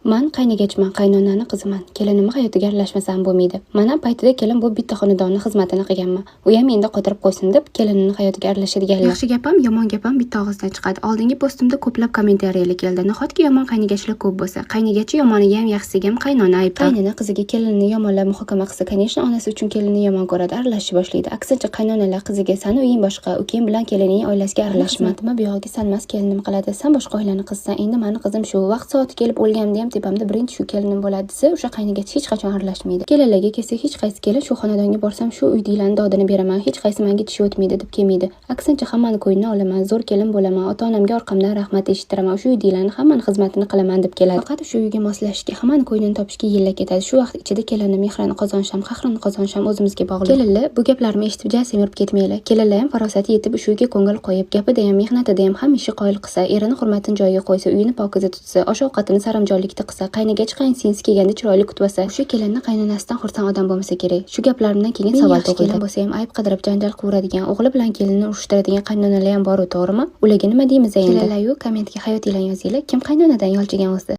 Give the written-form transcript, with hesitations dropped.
Man qaynagachman, qaynonani qiziman. Kelinimni hayotiga aralashmasam bo'lmaydi. Manam paytida kelin bo'lib bitta xonadonni xizmatini qilganman. Uyam endi qotirib qo'ysin deb kelinini hayotiga aralashadiganlar. Yaxshi gap ham, yomon gap ham bitta og'izdan chiqadi. Oldingi postimda ko'plab kommentariyalar keldi. Nahotki yomon qaynagachlar ko'p bo'lsa? Qaynagachi yomoniga ham, yaxshisiga ham qaynona aybdor. Qaynona qiziga kelinini yomonlab muhokama qilsa, конечно, onasi uchun kelinini yomon ko'radi, aralashishni boshlaydi. Aksincha, qaynonalar qiziga: "Sani uying boshqa, ukang bilan kelining oilasiga aralashma. Nima buyog'iga sanmas kelinim qiladi. San boshqa oilani qizsan, endi mani qizim shu. Vaqt soati kelib o'lganimda ham tepamda birinchi shu kelinim bo'ladi", desa, o'sha qaynagachi hech qachon aralashmaydi. Kelinlarga kelsak, hech qaysi kelin "Shu xonadonga borsam, shu uydagilarni dodini beraman, hech qaysi menga tishi o'tmaydi", deb kelmaydi. Aksincha, "Hammani ko'nglini olaman, zo'r kelin bo'laman, ota-onamga orqamdan rahmat eshittiraman, o'sha uydagilarni hammani xizmatini qilaman", deb keladi. Faqat o'sha uyga moslashishga, hammani ko'nglini topishga yillar ketadi. Shu vaqt ichida kelinni mehrini qozonish ham, qahrini qozonish ham o'zimizga bog'liq. Kelinlar, bu gaplarimni eshitib ja semirib ketmanglar. Kelinlar ham farosati yetib, o'sha uyga ko'ngil qo'yib, gapida ham, mehnatida ham hamisha qoyil qilsa, erini hurmatini joyiga qo'ysa, uyini pokiza tutsa, osh-ovqatini saramjonlikda qilsa, qaynagach, qaynsingisi kelganda chiroyli kutib olsa, o'sha kelinni qaynonasidan xursand odam bo'lmasa kerak. Shu gaplarimdan keyin savol tug'ildi. Kelin bo'lsa ham ayb qidirib janjal qilveradigan, o'g'li bilan kelinni urushtiradigan qaynonalar ham bor-u, to'g'rimi? Ularga nima deymiz endi? Kelinlar-yu, kommentga hayotinglarni yozinglar. Kim qaynonadan yolchigan o'zi?